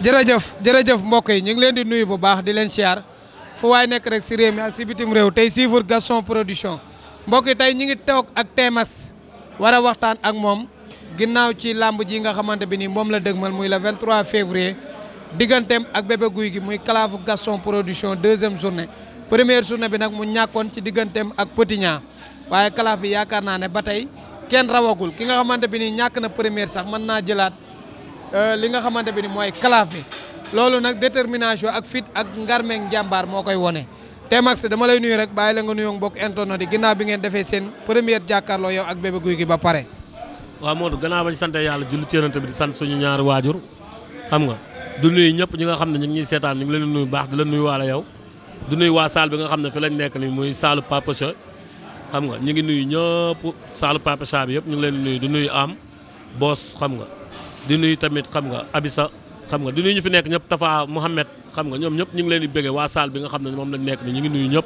jërëjëf mbokk yi ñu ngi leen di nuyu bu baax di leen siyaar fu waay nekk rek si réew mi ak si bitim réew tey suivre Gaston Production mbokk yi tey ñu ngi toog ak Tmax war a waxtaan ak moom ginnaaw ci làmb ji nga xamante bi ni moom la dëgmal muy le 23 février digganteem ak Bébé Gouy Gui muy kalaafu Gaston Production deuxième journée première journée bi nag mu ñàkkoon ci digganteem ak Petit Niang waaye kalaaf bi yaakaar naa ne ba tey kenn rawagul ki nga xamante bi ni ñàkk na première sax mën naa jëlaat li nga xamante bi ni mooy kalaaf bi loolu nag détermination ak fit ak ngarmeeg njàmbaar moo koy wone Tmax dama lay nuyu rek bàyyi la nga nuyoo mbokk internet yi ginnaaw bi ngeen defee seen première jàkkaarloo yow ak Bébé Gouy Gui ba pare. waaw Modou gannaaw bañ sant yàlla julli ci Yonent bi di sant suñu ñaari waajur xam nga du nuyu ñëpp ñi nga xam ne ñu ngi ñuy seetaan ñu ngi leen di nuyu baax di la nuyu waale yow du nuyu waa salle bi nga xam ne fi lañ nekk ni muy saalu Papa Cha xam nga ñu ngi nuyu ñëpp saalu Papa Cha bi yëpp ñu ngi leen di nuyu du nuyu am boos xam nga di nuyu tamit xam nga Abissa xam nga di nuyu ñu fi nekk ñëpp Tafa Mohamed xam nga ñoom ñëpp ñu ngi leen di bëggee waa salle bi nga xam ne moom lañ nekk ni ñu ngi nuyu ñëpp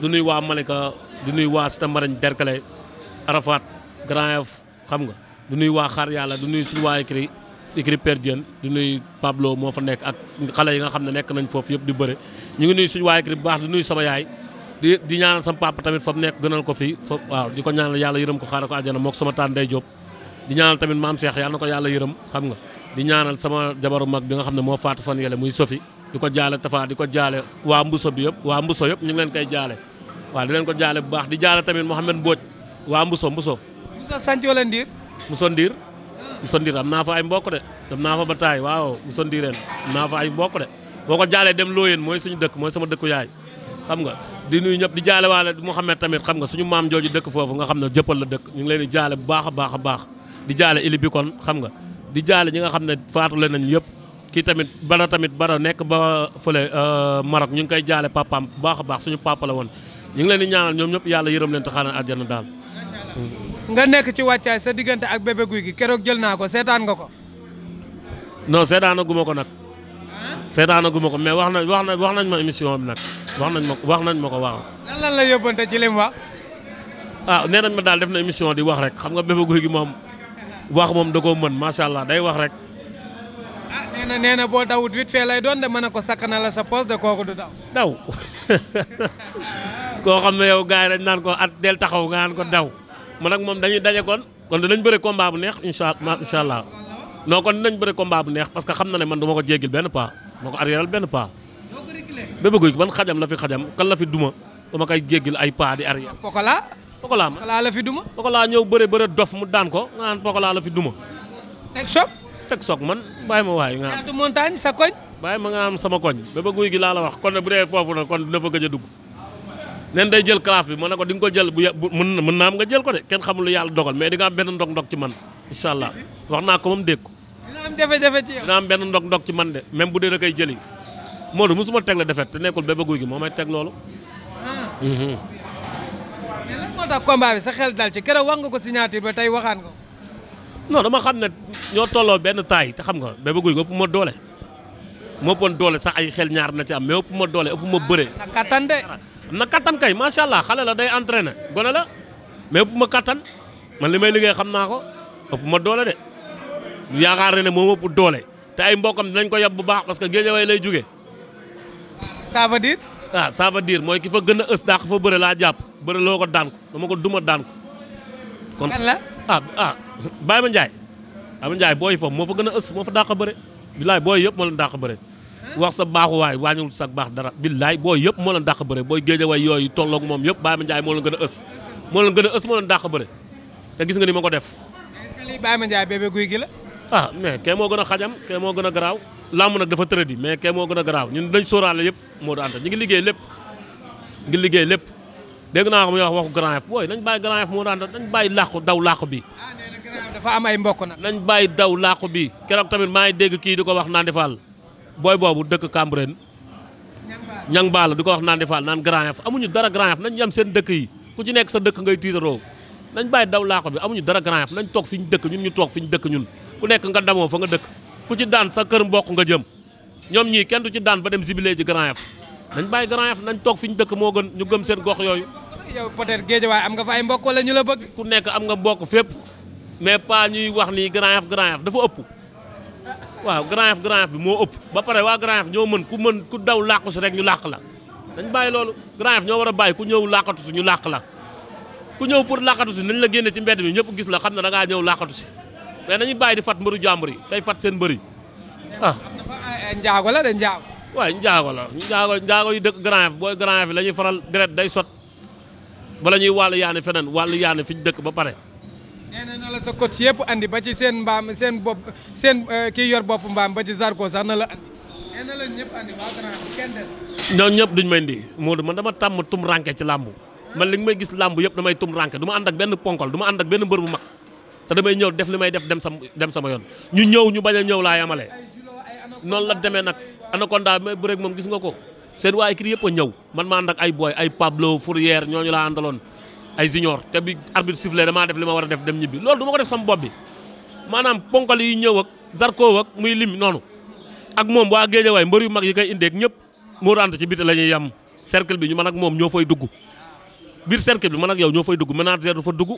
du nuyu waa Malika du nuyu waa Sita Mbarañ Derkale Arafat Grand Yoff xam nga du nuyu waa Xaar Yàlla du nuyu suñu waa écrit Perdien du nuyu Pablo moo fa nekk ak xale yi nga xam ne nekk nañ foofu yëpp di bëre ñu ngi nuyu suñu waa écrit bu baax di nuyu sama yaay di ñaanal sama papa tamit fa mu nekk gënal ko fii fa waaw di ko ñaanal yàlla yërëm ko xaaral ko àjjana mook sama taan day Jóob di ñaanal tamit maam Cheikh yàlla na ko yàlla yërëm xam nga di ñaanal sama jabaru mag bi nga xam ne moo faatu fan yele muy Sofi di ko jaale Tafa di ko jaale waa Mbuso bi yëpp waa Mbuso yëpp ñu ngi leen koy jaale waaw di leen ko jaale bu baax di jaale tamit Mouhamed Mbodj waa Mbuso sant wala Ndiir Mbuso Ndiir am naa fa ay mbokk de dem naa fa ba taay waaw Mbuso Ndiireen am naa fa ay mbokk de boo ko jaalee dem Looyeen mooy suñu dëkk mooy sama dëkku yaay xam nga di nuyu ñëpp di jaale waale Mouhamed tamit xam nga suñu maam jooju dëkk foofu nga xam ne jëppal la dëkk ñu ngi leen di jaale bu baax a baax di jaale ili bi kon xam nga di jaale ñi nga xam ne faatu leen nañ yëpp kii tamit bara nekk ba fële Maroc ñu ngi koy jaale papaam bu baax a baax suñu papa la woon ñu ngi leen di ñaanal ñoom ñëpp yàlla yërëm leen te xaaral àjjana daal. nga nekk ci wàccaay sa diggante ak Bébé Gouy Gui keroog jël naa ko seetaan nga ko. non seetaanaguma ko nag. seetaanaguma ko mais wax nañ ma émission bi nag wax nañ ma ko waaw. lan la yóbbante ci lim wax. nee nañ ma daal def na émission di wax rek xam nga Bébé Gouy Gui moom wax moom da koo mën macha allah day wax rek. nee na boo dawut vite fait lay doon de mën a ko sakkanal la sa poste de kooku du daw. koo xam ne yow gars yi dañ naan ko at del taxaw nga naan ko daw man ak moom dañuy daje kon dinañ bëre combat bu neex incha allah non kon dinañ bëre combat bu neex parce que xam na ne man du ma ko jéggil benn pas ma ko arrièral benn pas. Bébé Gouy Gui ban xajam la fi xajam kan la fi duma dama koy jéggil ay pas di arrière. Pokola la fi duma. Pokola ñëw bëre dof mu daan ko nga naan Pokola la fi duma. teg soog man bàyyi ma waay nga am. ñaata montagne sa koñ. bàyyi ma nga am sama koñ Bébé Gouy Gui laa la wax kon ne bu dee foofu na kon dina fa gëj a dugg. nen day jël classe bi ma ne ko di nga ko jël mën naa am nga jël ko de kenn xamul lu yàlla dogal mais di nga am benn ndog ci man incha allah wax naa ko moom dégg ko. dina am jafe-jafe ci yow. dina am benn ndog ci man de même bu dee da koy jëli Modou musuma teg la defet te nekkul Bébé Gouy Gui moo may teg loolu. mais lan moo tax combat bi sa xel dal ci keroog wax nga ko signature ba tey waxaan ko. non dama xam ne ñoo tolloo benn taay te xam nga Bébé Gouy Gui ëpp ma doole moo pon doole sax ay xel ñaar na ci am mais ëpp ma doole ëpp ma bëre. na kattan de. am na kattan kay macha allah xale la day entraîné gone la mais ëpp ma kattan man li may liggéey xam naa ko ëpp ma doole de yaakaar ne moom ëpp doole te ay mbokam dinañ ko yab bu baax parce que Guédiawaye lay jógee. ça veut dire. ça veut dire mooy ki fa gën a ës daa ko fa bëre laa jàpp bëre loo ko daan ko dama ko duma daan ko. kon kan la Baye Ma Ndiaye booy foofu moo fa gën a ës moo fa dàq bëre billaay booy yëpp moo leen dàq bëre wax sa baaxuwaay wàññiwul sa baax dara billaay booy yëpp moo leen dàq bëre booy Guédiawaye yooyu tolloog moom yëpp Baye Ma Ndiaye moo leen gën a ës moo leen dàq bëre te gis nga ni ma ko def. est-ce que lii Baye Ma Ndiaye Bébé Gouy Gui la. mais kee moo gën a xajam kee moo gën a garaaw làmb nag dafa tëradi mais kee moo gën a garaaw ñun dañ sóoraale yëpp moo du anta ñu ngi liggéey lépp dégg naa ko muy wax waxu Grand Yoff booy nañ bàyyi Grand Yoff moo du anta nañ bàyyi daw làqu bi dafa am ay mbokk nag. nañ bàyyi daw làqu bi keroog tamit maa ngi dégg kii di ko wax naan defal booy boobu dëkk Cambérène ñang baala di ko wax naan defal naan Grand Yoff amuñu dara Grand Yoff nañ yem seen dëkk yi ku ci nekk sa dëkk ngay tiitaroo nañ bàyyi daw làqu bi amuñu dara Grand Yoff nañ toog fi ñu dëkk ñun ñu toog fi ñu dëkk ñun ku nekk nga damoo fa nga dëkk ku ci daan sa kër mbokk nga jëm ñoom ñii kenn du ci daan ba dem zibilé ji Grand Yoff nañ bàyyi Grand Yoff nañ toog fi ñu dëkk moo gën ñu gëm seen gox yooyu. yow peut-être Guédiawaye am nga fa ay mbokk wala ñu la bëgg. ku nekk am nga mbokk fépp mais pas ñuy wax ni Grand Yoff dafa ëpp waaw Grand Yoff bi moo ëpp ba pare waa Grand Yoff ñoo mën ku daw làqu si rek ñu làq la dañ bàyyi loolu Grand Yoff ñoo war a bàyyi ku ñëw làqatu si ñu làq la ku ñëw pour làqatu si nañ la génne ci mbedd mi ñëpp gis la xam ne da ngaa ñëw làqatu si mais nañu bàyyi di fat mbëru jàmbur yi tey fat seen mbëri ah. njaago la de njaago. waaye njaago yi dëkk Grand Yoff booy Grand Yoff yi la ñuy faral deret day sot bala ñuy wàllu yaane feneen wàllu yaane fi ñu dëkk ba pare. nee na la sa coach yëpp andi ba ci seen mbaam seen bopp seen kii yor bopp mbaam ba ci Zarko sax na la andi. nee na la ñëpp andi waa Grand Yoff kenn des. ñooñu ñëpp duñ may indi Modou man dama tàmm tum ranke ci làmb man li nga may gis làmb yëpp damay tum ranke du ma ànd ak benn ponkol du ma ànd ak benn mbër bu mag te damay ñëw def li may def dem sama yoon ñu ñëw ñu bañ a ñëw laa yamale noonu la demee nag Anaconda may bëreeg moom gis nga ko seen waa écrit yëpp a ñëw man ma ànd ak ay boy ay Pablo Fourière ñooñu laa àndaloon ay junior te bi arbitre sifflé damaa def li ma war a def dem ñibbi loolu du ma ko def sama bopp bi maanaam ponkal yi ñëw ak Zarko ak muy lim noonu ak moom waa Géejawaay mbër yu mag yi koy indeeg ñëpp moo ànd ci biti la ñuy yem cercle bi ñu man ak moom ñoo fay dugg biir cercle bi man ak yow ñoo fay dugg manager du fa dugg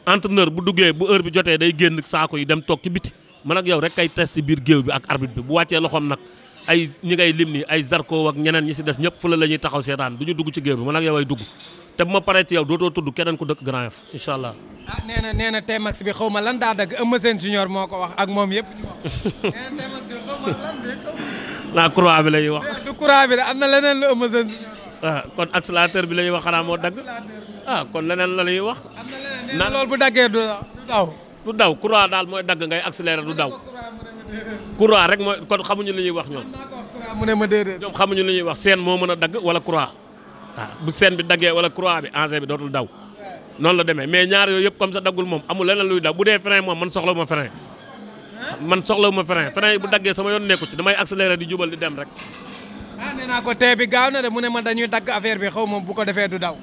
entraîneur bu duggee bu heure bi jotee day génn saako yi dem toog ci biti man ak yow rek kay test ci biir géew bi ak arbitre bi bu wàccee loxoom nag ay ñi ngay lim ni ay Zarko ak ñeneen ñi si des ñëpp fu la ñuy taxaw seetaan du ñu dugg ci géew bi man ak yow ay dugg te bu ma paree ci yow dootoo tudd keneen ku dëkk Grand Yoff incha allah. ah nee na Tmax bi xaw ma lan daa dagg Eumeu Sène Junior moo ko wax ak moom yëpp ñu wax nee na Tmax bi xaw ma lan de. la croix bi la ñuy wax. du croix bi de am na leneen lu Eumeu Sène Junior. ah kon accélérateur bi la ñuy wax xanaa moo dagg ah kon leneen la ñuy wax. am na leneen nee na loolu bu daggee du daw. du daw croix daal mooy dagg ngay accéléré du daw. croix rek mooy kon xamuñu li ñuy wax ñoom. mu ne ma déedéet. ñoom xamuñu li ñuy wax seen moo mën a dagg wala croix waaw bu seen bi daggee wala croix bi engin bi dootul daw noonu la demee mais ñaar yooyu yëpp comme ça daggul moom amul leneen luy daw bu dee frein moom man soxlawuma frein frein yi bu daggee sama yoon nekku ci damay accéléré di jubal di dem rek. ah nee naa ko tee bi gaaw na de mu ne ma dañuy dagg affaire bi xaw ma bu ko defee du daw.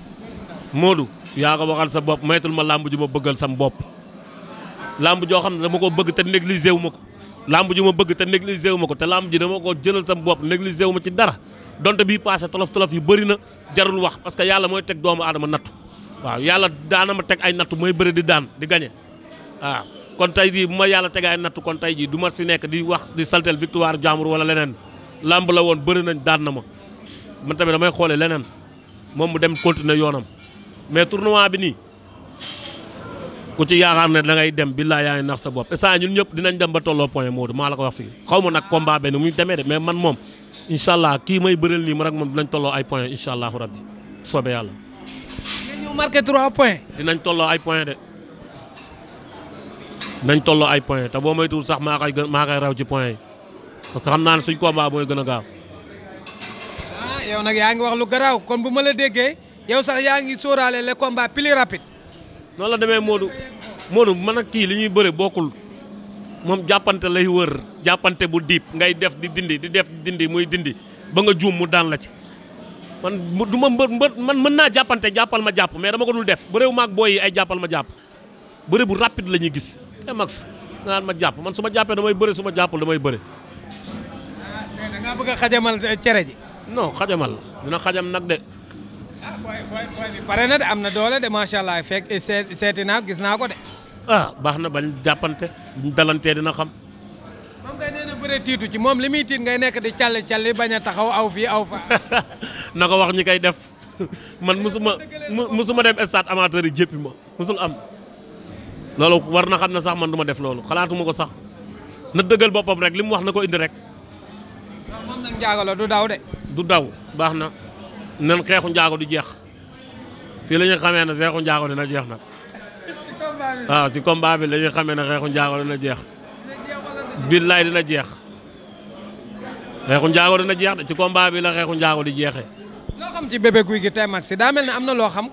Modou yaa ko waxal sa bopp maytul ma làmb ju ma bëggal sam bopp làmb joo xam ne dama ko bëgg te négligé wu ma ko làmb ju ma bëgg te négligé wu ma ko te làmb ji dama ko jëlal sam bopp négligé wu ma ci dara donte bii passé tolof yu bëri na jarul wax parce que yàlla mooy teg doomu aadama nattu waaw yàlla daana ma teg ay nattu mooy bëri di daan di gañe waaw kon tey jii bu ma yàlla teg ay nattu kon tey jii du ma fi nekk di wax di saltel victoire jàmbur wala leneen làmb la woon bëri nañ daan na ma man tamit damay xoolee leneen moom mu dem continuer yoonam mais tournoi bi nii ku ci yaakaar ne da ngay dem billaa yaa ngi nax sa bopp instant ñun ñëpp dinañ dem ba tolloo point Modou maa la ko wax fii xaw ma nag combat benn muy demee de mais man moom incha allah kii may bëreel nii man ak moom dinañ tolloo ay point incha allahu rabbi soobee yàlla. ñu marqué 3 points. dinañ tolloo ay point de dinañ tolloo ay point te boo moytuwul sax maa koy raw ci point yi parce que xam naa ne suñ combat mooy gën a gaaw. ah yow nag yaa ngi wax lu garaaw kon bu ma la déggee yow sax yaa ngi sóoraale les combats plus rapides. noonu la demee Modou man ak kii li ñuy bëre bokkul moom jàppante lay wër jàppante bu diib ngay def di dindi muy dindi ba nga juum mu daan la ci man du ma mbër man mën naa jàppante jàppal ma jàpp mais dama ko dul def bëréew maag booy yi ay jàppal ma jàpp bëre bu rapide la ñuy gis te max naan ma jàpp man su ma jàppee damay bëre su ma jàppul damay bëre. ah da ngaa bëgg a xajamal cere ji. non xajamal dina xajam nag de. ah booy bi pare na de am na doole de macha allah fekk seeti naa gis naa ko de. ah baax na bañ jàppante buñ dalantee dina xam. moom ngay nee na bëre tiitu ci moom li muy tiit ngay nekk di calli bañ a taxaw aw fii aw fa. na ko wax ñi koy def man musuma dem stade amateur yi jéppi ma musul am. loolu war na xam ne sax man du ma def loolu xalaatuma ko sax na dëggal boppam rek li mu wax na ko indi rek. waaw moom nag njaago la du daw de. du daw baax na nen xeexu njaago du jeex fii la ñuy xamee ne xeexu njaago dina jeex nag. waaw ci combat bi la ñuy xamee ne xeexu njaago dina jeex. billaay dina jeex. xeexu njaago dina jeex de ci combat bi la xeexu njaago di jeexee. loo xam ci bébé guy gi Tmax si daa mel ne am na loo xam.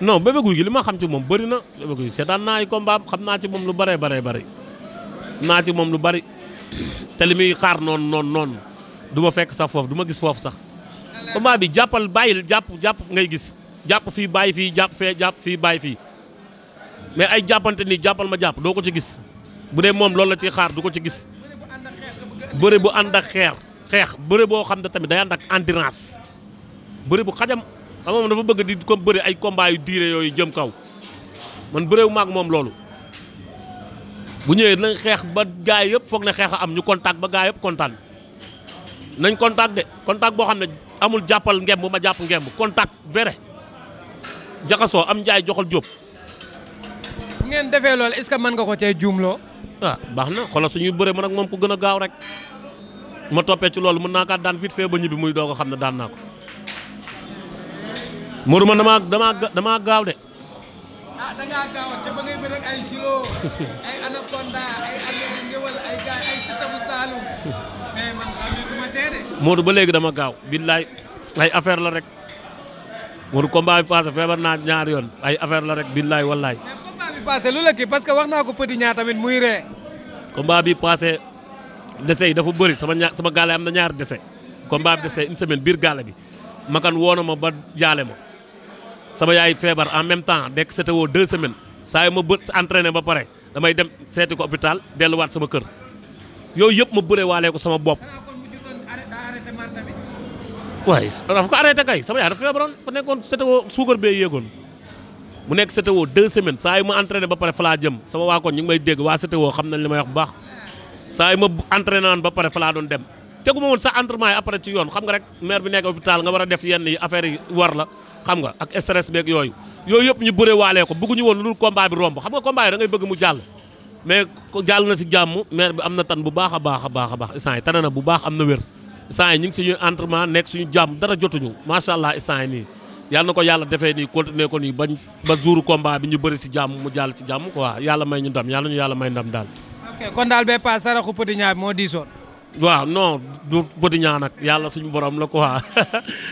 non bébé guy gi li ma xam ci moom bëri na bébé guy seetaan naa ay combat xam naa ci moom lu bëree bëri naa ci moom lu bëri te li muy xaar noonu du ma fekk sax foofu du ma gis foofu sax combat bi jàppal bàyyil jàpp ngay gis jàpp fii bàyyi fii jàpp fii bàyyi fii mais ay jàppante nii jàppal ma jàpp doo ko ci gis bu dee moom loolu la ciy xaar du ko ci gis bëre bu ànd ak xeex bëre boo xam ne tamit day ànd ak endurance bëre bu xajam xam nga moom dafa bëgg di comme bëre ay combat yu diire yooyu jëm kaw man bëreewu maag moom loolu bu ñëwee nañ xeex ba gaay yëpp foog ne xeex a am ñu contact ba gaay yëpp kontaan nañ contact de contact boo xam ne amul jàppal ngemb ma jàpp ngemb contact vrai jaxasoo am njaay joxal jóob. bu ngeen defee loolu est-ce que mën nga ko cee juumloo. baax na xoolal suñuy bëree man ak moom ko gën a gaaw rek ma toppee ci loolu mën naa kaa daan vite fait ba ñibbi muy doog a xam ne daan naa ko. Modou man damaa gaaw de. da ngaa gaawoon te ba ngay bëre ay Zilo ay Anaconda ay Aliou Ngéwal ay gaay ay Sitabu Saloum mais man xam ne du ma tee de. Modou ba léegi dama gaaw billaay ay affaire la rek Modou combat bi passé feebar naa ñaari yoon ay affaire la rek billaay wallaay. mais combat bi passé lu la kii parce que wax naa ko Petit Niang tamit muy ree. combat bi passé dese yi dafa bëri sama gaale am na ñaari dese. combat bi dese une semaine biir gaale bi makan woona ma ba jaale ma. sama yaay feebar en même temps dekk CTO 2 semaines saa yu ma entraîné ba pare damay dem seeti ko hôpital delluwaat sama kër yooyu yëpp ma bëree waalee ko sama bopp. waaye dafa ko arrêté kay sama yaay dafa feebaroon fa nekkoon CTO suukar bee yéegoon mu nekk CTO 2 semaines saa yu ma entraîné ba pare fa laa jëm sama waa koñ ñu ngi may dégg waa CTO xam nañ li may wax bu baax saa yu ma entraîné naan ba pare fa laa doon dem tegu ma woon sax entraînement yi après ci yoon xam nga rek maire bi nekk hôpital nga war a def yenn yi affaire yi war la. xam nga ak stress beeg yooyu yëpp ñu bëree waalee ko bëgguñu woon lu dul combat bi romb xam nga combat yi da ngay bëgg mu jàll mais jàll na si jàmm maire bi am na tan bu baax a baax a baax a baax instant yi tane na bu baax am na wér instant yi ñu ngi suñuy entraînement nekk suñu jàmm dara jotuñu macha allah instant yi nii yàlla na ko yàlla defee nii continuer ko nii ba jouru combat bi ñu bëri si jàmm mu jàll ci jàmm quoi yàlla may ñu ndam yàlla ñu yàlla may ndam daal. ok kon daal bee paas saraxu Petit Niang bi moo diisoon. waaw non du Petit Niang nag yàlla suñu borom la quoi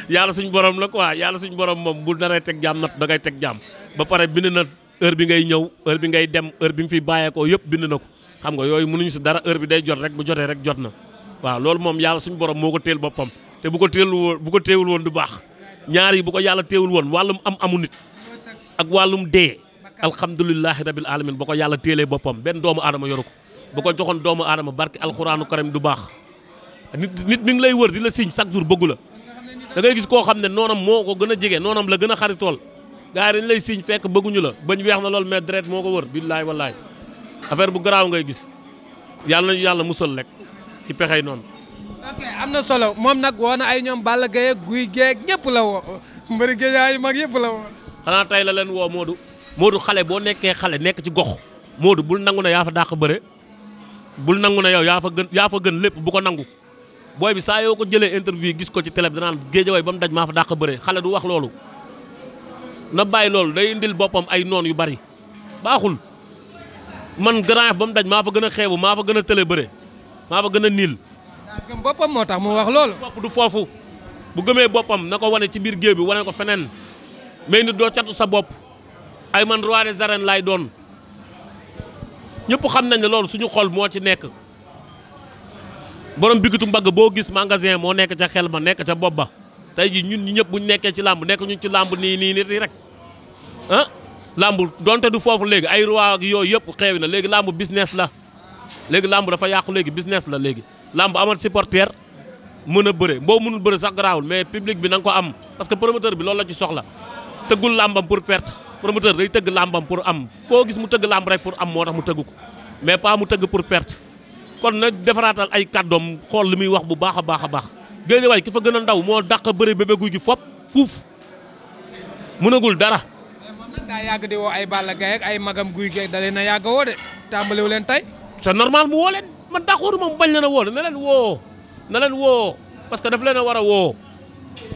yàlla suñu borom la quoi yàlla suñu borom moom bu naree teg jaam nat da ngay teg jaam ba pare bind na heure bi ngay ñëw heure bi ngay dem heure bi nga fi bàyyeekoo yëpp bind na ko xam nga yooyu mënuñu si dara heure bi day jot rek bu jotee rek jot na waaw loolu moom yàlla suñu borom moo ko téel boppam te bu ko téewul woon du baax ñaar yi bu ko yàlla téewul woon wàllum amu nit ak wàllum dee alhamdulilahi rabil alamin ba ko yàlla téelee boppam benn doomu aadama yoru ko bu ko joxoon doomu aadama barke alxuraanu karim du baax nit mi ngi lay wër di la signe chaque jour bëggu la da ngay gis koo xam ne noonam moo ko gën a jege noonam la gën a xaritool gars yi dañ lay signe fekk bëgguñu la bañ weex na lool mais deret moo ko wër billaay wallaay affaire bu garaaw ngay gis yàlla nañu yàlla musal rek ci pexey noonu. ok am na solo moom nag woo na ay ñoom Balla Gaye ak Guy Geeg ñëpp la woo mbëri géej yu mag yëpp la woo. xanaa tey la leen woo Modou xale boo nekkee xale nekk ci gox Modou bul nangu ne yaa fa dàq bëre bul nangu ne yow yaa fa gën lépp bu ko nangu booy bi saa yoo ko jëlee interview gis ko ci télé bi danaan géejawaay ba mu daj maa fa dàq bëre xale du wax loolu na bàyyi loolu day indil boppam ay noon yu bari baaxul man Grand Yoff ba mu daj maa fa gën a xeebu maa fa gën a tële bëre maa fa gën a niil. daa gëm boppam moo tax mu wax loolu. bopp du foofu bu gëmee boppam na ko wane ci biir géew bi wane ko feneen mais nit doo catu sa bopp ay man roi des arènes laay doon. ñëpp xam nañ ne loolu suñu xol moo ci nekk borom bigitu mbagg boo gis magasin moo nekk ca xel ma nekk ca bopp ba tey jii ñun ñi ñëpp buñ nekkee ci làmb nekk ñu ci làmb nii rek làmb donte du foofu léegi ay roi ak yooyu yëpp xeewi na léegi làmb business la léegi làmb dafa yàqu léegi business la léegi làmb amal supporter mën a bëre boo mënul bëre sax garaawul mais public bi na nga ko am parce que promoteur bi loolu la ci soxla tëggul làmbam pour perte promoteur day tëgg làmbam pour am koo gis mu tëgg làmb rek pour am moo tax mu tëgg ko mais pas mu tëgg pour perte kon nag defaraatal ay kàddoom xool li muy wax bu baax a baax a baax Guédiawaye ki fa gën a ndaw moo dàq bëre Bébé Gouy Gui fop fuuf mënagul dara. mais moom nag daa yàgg di woo ay Balla Gaye ak ay magam Gouy Gui da leen a yàgg woo de tàmbaliwu leen tey. c'est normal mu woo leen man d'accord moom bañ leen a woo na leen woo parce que daf leen a war a woo.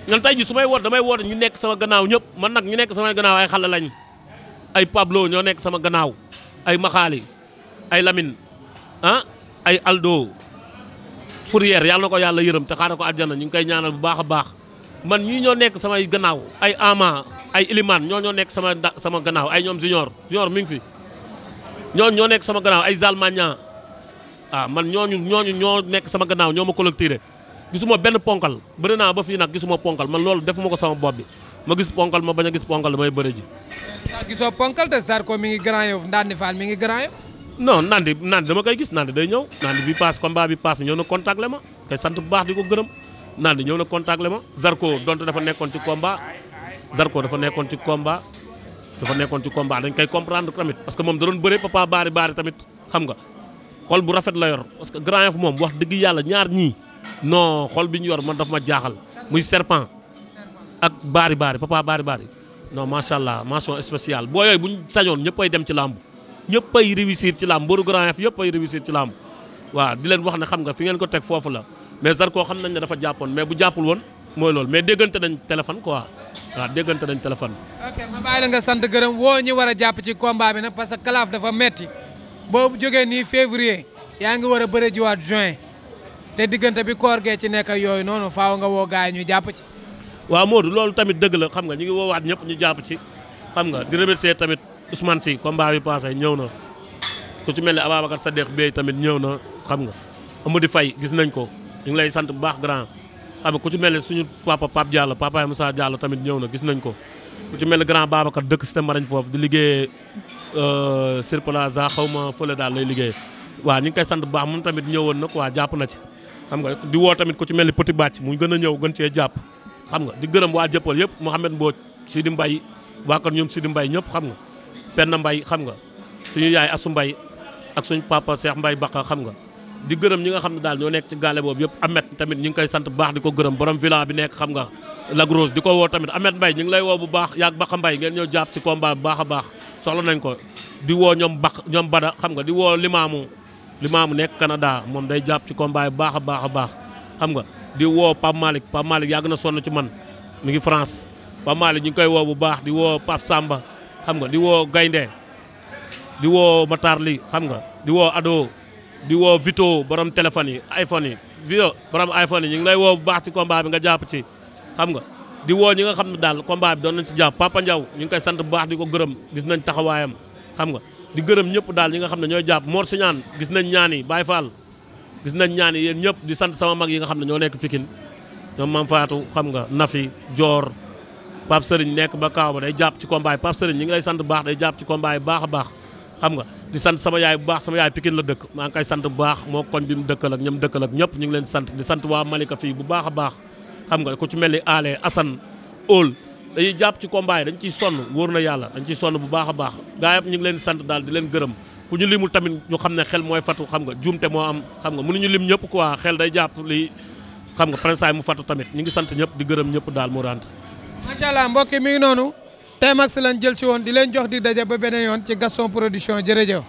ñan tey ji su may woote damay woote ñu nekk sama gannaaw ñëpp man nag ñu nekk sama gannaaw ay xale lañ ay Pablo ñoo nekk sama gannaaw ay Maxaali ay Lamine ay Aldo Fourière yàlla na ko yàlla yërëm te xaaral ko àjjana ñu ngi koy ñaanal bu baax a baax man ñii ñoo nekk samay gannaaw ay Ama ay Ilimane ñoo nekk sama gannaaw ay ñoom Junior mi ngi fi ñoo nekk sama gannaaw ay Zalmagna man ñooñu ñoo nekk sama gannaaw ñoo ma collecté gisuma benn ponkal bëri naa ba fii nag gisuma ponkal man loolu defuma ko sama bopp bi ma gis ponkal ma bañ a gis ponkal damay bëri ji. gisoo ponkal te Zarko mi ngi Grand Yoff Ndandi Fall mi ngi Grand Yoff. non Nandi dama koy gis Nandi day ñëw Nandi bi paas combat bi paas ñëw na contact le ma kay sant bu baax di ko gërëm Nandi ñëw na contact le ma Zarko donte dafa nekkoon ci combat dañ koy comprendre tamit parce que moom da doon bëre Papa Bari tamit xam nga xol bu rafet la yor parce que Grand Yoff moom wax dëgg yàlla ñaar ñii non xol bi ñu yor man daf ma jaaxal muy serpent ak baari papa baari non macha allah mention spéciale boo yooyu buñ sañoon ñëpp ay dem ci làmb ñëpp ay réussir ci làmb mbëru Grand Yoff yëpp ay réussir ci làmb waaw di leen wax ne xam nga fi ngeen ko teg foofu la mais Zarko xam nañ ne dafa jàppoon mais bu jàppul woon mooy loolu mais déggante nañ téléphone quoi waaw déggante nañ téléphone. ok ma bàyyi la nga sant gërëm woo ñi war a jàpp ci combat bi nag parce que kalaaf dafa metti boo jógee nii février yaa ngi war a bëre jiwaat juin te diggante bi koor gee ci nekk ak yooyu noonu faaw nga woo gars yi ñu jàpp ci. waaw Modou loolu tamit dëgg la xam nga ñu ngi woowaat ñëpp ñu jàpp ci xam nga di remercier tamit Ousmane Sy combat bi passé ñëw na ku ci mel ne Ababacar Sadekh Bey tamit ñëw na xam nga Amady Faye gis nañ ko ñu ngi lay sant bu baax grand xam nga ku ci mel ne suñu papa Pape Diallo papa Moussa Diallo tamit ñëw na gis nañ ko ku ci mel ne grand Babacar dëkk système marañ foofu di liggéeyee Sirplaza xaw ma fële daal lay liggéey waaw ñu ngi koy sant bu baax moom tamit ñëwoon na quoi jàpp na ci xam nga di woo tamit ku ci mel ni Petit Bàcc mu gën a ñëw gën cee jàpp xam nga di gërëm waa jëppal yëpp Mouhamed Mbodj Sidi Mbaye waa kër ñoom Sidi Mbaye ñëpp xam nga Penn Mbaye xam nga suñu yaay Asu Mbaye ak suñu papa Cheikh Mbaye Bakka xam nga di gërëm ñi nga xam ne daal ñoo nekk ci gaale boobu yëpp Amet tamit ñu ngi koy sant bu baax di ko gërëm borom villa bi nekk xam nga la grosse di ko woo tamit Amet Mbaye ñu ngi lay woo bu baax yaag Bakka Mbaye ngeen ñëw jàpp ci combat bu baax a baax soxla nañ ko di woo ñoom Bada xam nga di woo Limaamu nekk Canada moom day jàpp ci combat bu baax a baax xam nga di woo Pape Malick yàgg na sonn ci man mi ngi France Pape Malick ñu ngi koy woo bu baax di woo Pape Samba xam nga di woo Gaynde di woo Matar Li xam nga di woo Ado di woo Vito borom téléphone yi iPhone yi Vito borom iPhone yi ñu ngi lay woo bu baax ci combat bi nga jàpp ci xam nga di woo ñi nga xam ne daal combat bi doon nañ ci jàpp Papa Ndiaw ñu ngi koy sant bu baax di ko gërëm gis nañ taxawaayam xam nga di gërëm ñëpp daal ñi nga xam ne ñooy jàpp Mor Siñaan gis nañ ñaan yi Baye Fall gis nañ ñaan yi yéen ñëpp di sant sama mag yi nga xam ne ñoo nekk Pikine ñoom Mam Fatou xam nga Nafi Dior Pape Serigne nekk ba Kaaw ba day jàpp ci combat yi Pape Serigne ñu ngi lay sant bu baax day jàpp ci combat yi baax a baax xam nga di sant sama yaay bu baax sama yaay Pikine la dëkk maa ngi koy sant bu baax moo koñ bi mu dëkkal ak ñoom dëkkal ak ñëpp ñu ngi leen sant di sant waa Malika fii bu baax a baax xam nga ku ci mel ni Ale Assane Ol dañuy jàpp ci combat yi dañ ciy sonn wóor na yàlla dañ ciy sonn bu baax a baax gaa yëpp ñu ngi leen sant daal di leen gërëm ku ñu limul tamit ñu xam ne xel mooy fatu xam nga juumte moo am xam nga mënuñu lim ñëpp quoi xel day jàpp lii xam nga prinçay mu fatu tamit ñu ngi sant ñëpp di gërëm ñëpp daal mu rant macha allah mbokk mi ngi noonu Tmax lañ jël si woon di leen jox di daje ba beneen yoon ci Gaston Production jërëjëf